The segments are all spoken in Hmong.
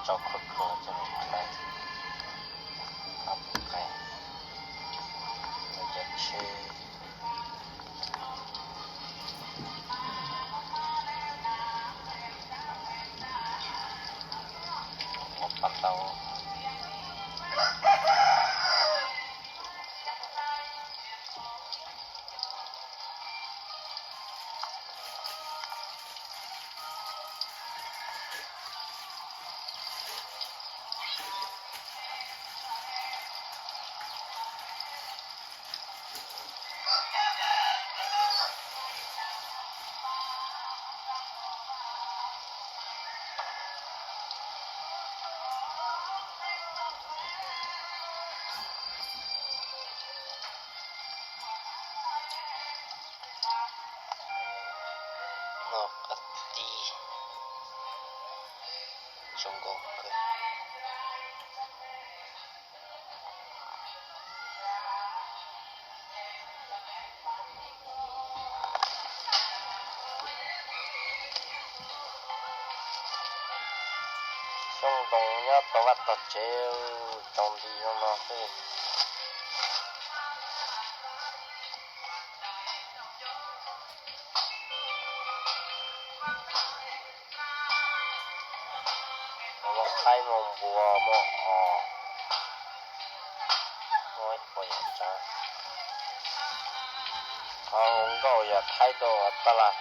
Tso khuv khuv coj los hlais, ob peb qe, cov tsheb, ua paj tau. Noj qab ti zoo nkauj kawg. Xyoob ntoo nyob tau vaj tog tsev, tsaus nti zoo no xwb. Muaj qaib muaj npua muaj os, muaj ib puas yam tsav. Qhov hu nkauj yog Thaib tuaj ua taj laj.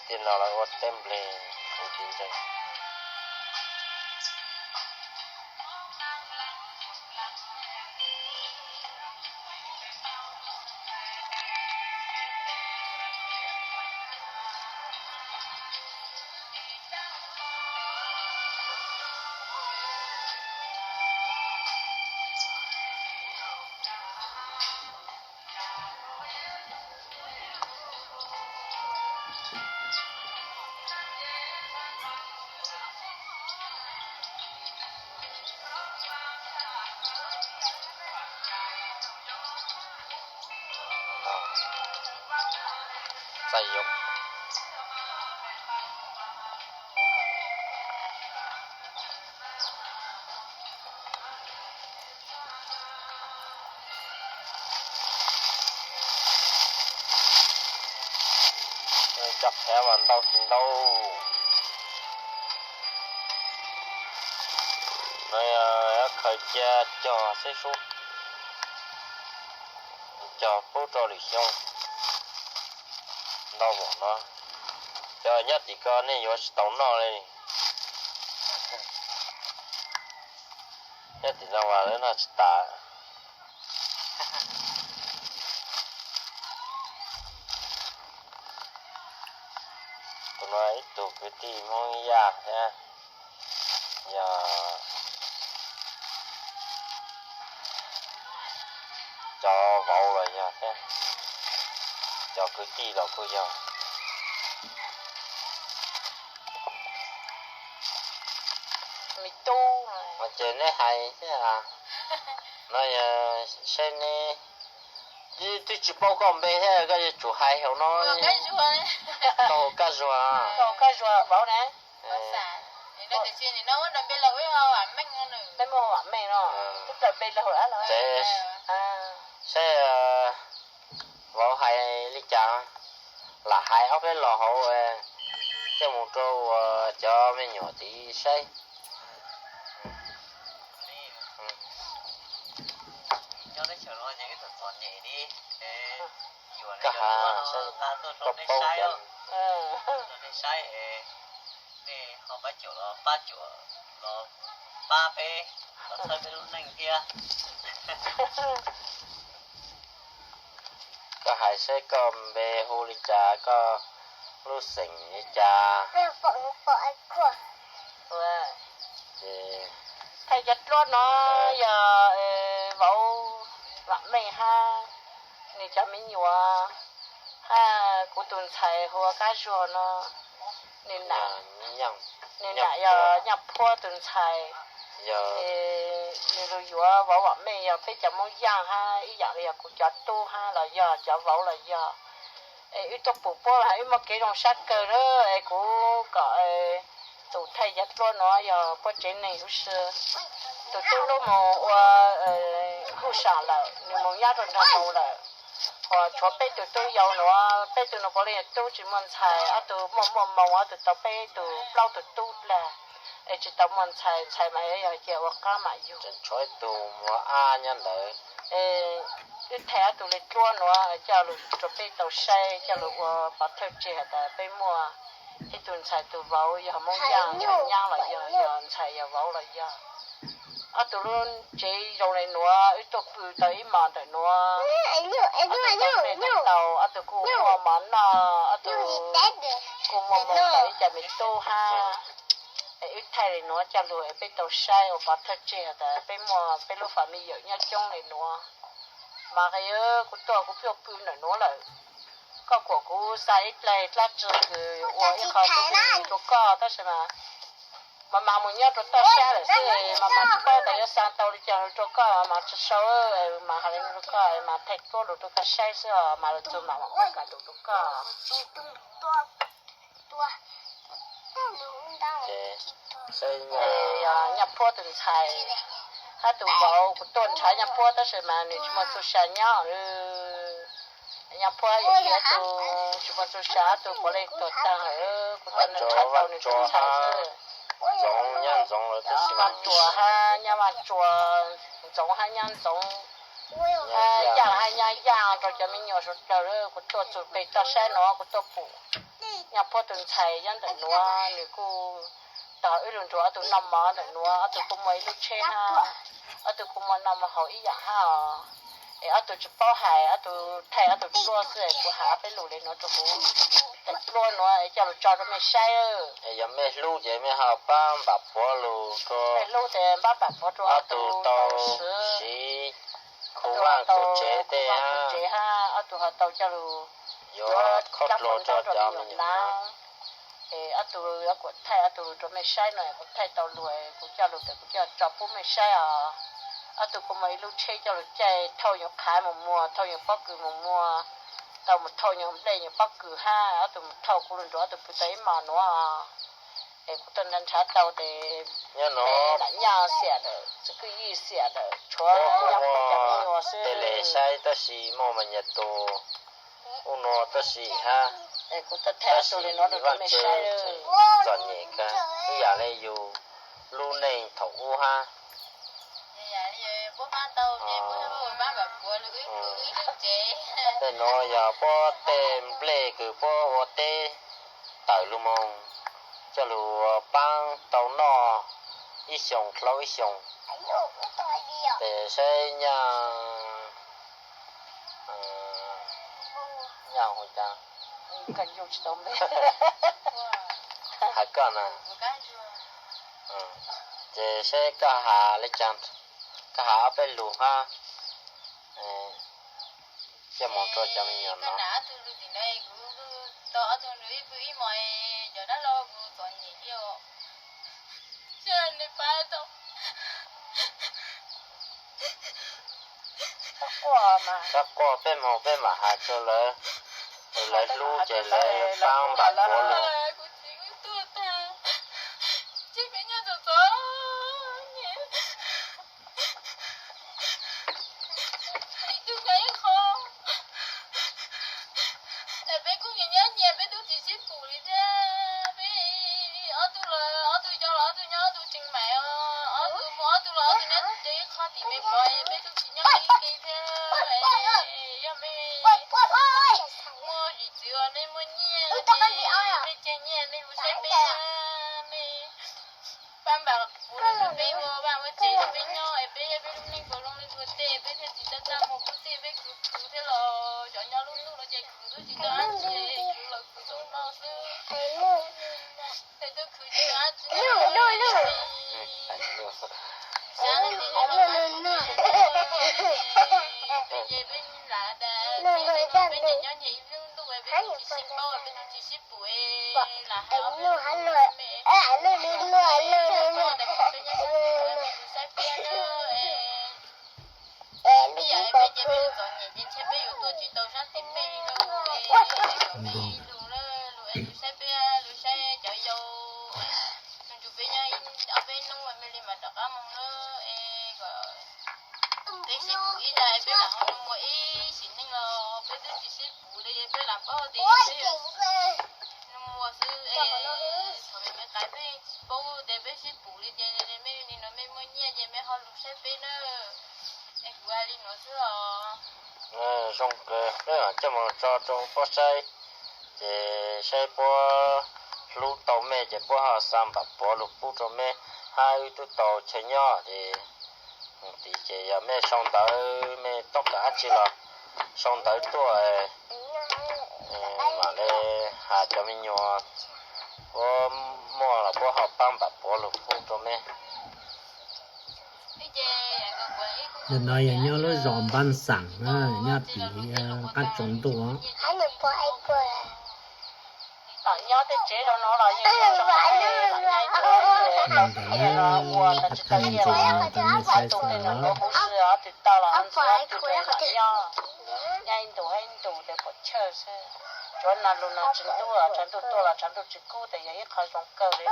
Tiam no lawv ua teb nplej kuv tsis ntseeg. Txaij yoov. Cov qhiav mas ntau tsis ntau. No yog khaws cia cog xib sub, cog pub rau lwm xyoo. Ntau mom no, cov nyob tim ko nej yuav tsis tau noj li. Nyob tim no mas lawv noj tsis tas. Tus no ib tug kwv tij Hmoob Yaj thiab, yog cov vauv los yog thiab, cov kwv tij los kuj yog. Ces neb hais thiab, no yog saib neb, twb tsis paub koj npe thiab koj yuav tsum hais hauv no. Tau Kab Zuag. Tau Kab Zuag vauv na. Peb muaj Vam Meej no, twb plaws npe lawm. Ces saib vauv hais li cas, lam hais ob peb los hauv, coj mus rau uas cov me nyuam tid saib. Koj hais, koj paub cov, nej ho pab cuam los pab cuam los pab peb, los txhawb peb lub neej thiab. Koj hais seb koj npe hu li cas, koj lub xeem li cas. Ces thaj cov dluab no yog vauv Vam Meej hab nws cov me nyuam, hab kuv tus ntxhais hu ua Kab Zuag no, nws nam yog Nyaj Phuab tus ntxhais. Es nws lug yuav vauv vam meej yog peb cov Moob Yaaj hab ib yaam li yog kuv cov tub hab los yog cov vauv los yog, es wb tuaj pum puab mas wb muaj kev zoo sab kawg na. Es kuv kom tus thaij cov dluab nuav yog puab tsev neeg huv si. Tus tub lub moog ua huj sam lawm, nws moog nyob rua nraag moog lawm. Ho tshuav peb tug tub yau nuav, peb tug nuav puav leej yog tub tsis muaj ntxhais, ob tug muaj muaj moog, ob tug tau peb tug plaub tug tub dlaag, es tsis tau muaj ntxhais, ntxhais mas yog cia ua qaab mam yug. Tshuav ib tug muaj ab nyob ntawd. Wb thaij ob tug li dluab nuav coj lug rua peb tau saib, coj lug ua pov thawj tseg has tas peb muaj ib tug ntxhais tug vauv yog Moob Yaaj, yog nyab los yog, yog ntxhais yog vauv los yog. Ob tug lub tsev zoo le nuav, wb tuaj pw tau ib mos ntawm nuav, ob tug tau, ob tug kuj muaj mov noj, ob tug kuj muaj moog tau ib co me tub hab. Es wb thaij li nuav coj lug es peb tau saib ua pov thawj tseg has tas peb muaj peb lub famiy yawm nyob coob li nuav. Mas qhov kuv tuaj kuv pw ntawm nuav lawm, koj kuam kuv xa ib plag dlaab tsi kws ua ib qho tuj rua koj, tab sis mas mas mas mus nyob rua toj sab lawm xwb, mas mas tsis paub tas yuav xa tau li cas rua koj, mas tsis sau, mas has li rua koj, mas thaij dluab lug rua koj saib xwb os, mas lug txug mas mam muab koj lug rua koj. Yog Nyaj Phuab tus ntxhais hab tus vauv, kuv tuaj nrhav Nyaj Phuab tab sis mas nws tsis muaj txuj sa nyob. Nyaj Phuab yog ib tug tsis muaj txuj sa, ob tug puav leej tuag tag lawm, kuv tuaj nrhav tau nws tus ntxhais xwb. Ntxoov, Nyab Ntxoov, Vaj Tsua hab Nyab Vaj Tsua, Ntxoov hab Nyab Ntxoov, Yaaj hab Nyab Yaaj, rau cov me nyuam suav dlawg, kuv tuaj txug peg toj sab nuav kuv tuaj pum Nyaj Phuab tus ntxhais nyob ntawm nuav, nws kuj tog wb lug nrug ob tug noj mov ntawm nuav, ob tug kuj muaj ib lub tsheb hab, ob tug kuj muaj noj muaj haus ib yaam hab os. Es ob tug tsis paub hais, ob tug thaij ob tug dluab xwb, kuv has ob peb lus le nuav rua kuv. Tus dluab nuav coj lug tso rua mej saib. Yog mej hlub ces mej ho pab npam puav lug rua, mej hlub ces pab npam puav rua ob tug tau siv khu vaj khu tsev tej hab, ob tug ho tau coj lug yuav khob dlua rua cov me nyuam na. Es ob tug yuav kuam thaij ob tug lug rua mej saib no, kuv thaij tau lug, kuv coj lug tas kuv coj tso pub mej saib os. Ob tug kuj muaj ib lub tsheb coj lug caij thauj nyuag qhav mus muag, thauj nyuag pob kws mus muag, tau mus thauj nyuag nplej nyuag pob kws hab, ob tug mus thauj kuv lug nrug ob tug pw tau ib mos nuav. Es kuv tuaj nrhav tau tes, nyob no lam nyaj xiam lawm, txwv kwj yij xiam lawm, tshuav cov me nyuam xwb. Tej le saib tab sis muaj mas nyias tus ub no tab sis hab. Es kuv tuaj thaij ob tug li no rua mej saib, txom nyem kawg ib yam li yus lub neej thaum ub hab. Tej nuav yog puab tej nplej kws puab ua teb tawm lug moog coj lug paab tau noj ib xyoos dlhau ib xyoos. Tes saib Nyaj, Nyaj hu cas, has koj na, ces saib koj has li cas, koj has ob peb lus hab, coj moog rua cov me nyuam no. Txhob quaj, peb moog peb mam has rua lawv, lawv hlub ces lawv paab npam puav lug. Peb kuj nyias nyob nyias, peb tub tsis sib pum li thiab. Peb ob tug los ob tug nyob, los ob tug nyob ob tug tseem maim os, ob tug muaj ob tug los ob tug nyob ib qho tim me pov, peb tub tsis nyob ib ke thiab. Yog mej muaj yim txwv os, mej muaj nyiaj, mej ceg nyiaj mej hu saib peb, mej pab npam puav lug rua peb ua vaj ua tsev rua peb nyob es peb, peb lub neej puas loo li puas tej, peb thiaj tsis tau tag mus pub tej, peb khwv khwv thiab los cov nyob lub ntuj no ces khwv xwb tsis tau dab tsi, khwv los khwv txog no xwb. Peb tub khwv tsis tau dab tsi. Xyov li ntawd, peb ces peb lam tas peb ces nyob nyias ib lub ntuj, peb tub tsis sib paub, peb tub tsis sib pum, lam hais ob peb lus me, peb nyob Txom nyem ces ntshe peb yuav tuaj tsis tau sab tim peb li lauj. Peb ib lus lawm, lus es lus saib peb, lus saib cov yau, nws nrug peb nyob ob peb hnub me li mam rov qab mus na. Es kom peb sib pum ib zag es peb lam ho nug muag ib sim neej los peb twb tsis sib pum li, peb lam paub tias peb nug muag xwb es thaum me me qais peb tsis paub tias peb sib pum li ces me li no mej muaj nyiaj ces mej ho lug saib peb na. Es kuv hais li no xwb os. Zoo kawg, peb mam coj mus tso rau puab saib, ces saib puab hlub tau mej ces puab ho xa npam puav lug pub rau mej hab wb tub tau chaw nyob ces mus tid ces yog mej sau ntawv, mej toob kas dab tsi los sau ntawv tuaj, mam li has cov me nyuam puab muaj los puab ho pab npam puav lug pub rau mej. Nim no yog nyob lub zos Npab Xaam na, nyob tim qab tsaus ntuj. Nyob tej tsev rau no los yeej tau zoo, ntawm no ua no tsis tau iab los, tus nej saib xwb os. Tus twg tau los ntxiv, tus twg los nyob, nyob ib ntus ib ntus ces puam chawj xwb. Tsuav no lug no tsis ntuj, tshav ntuj tuaj los tshav ntuj tsis kub ces yog ib qho zoo kawg li.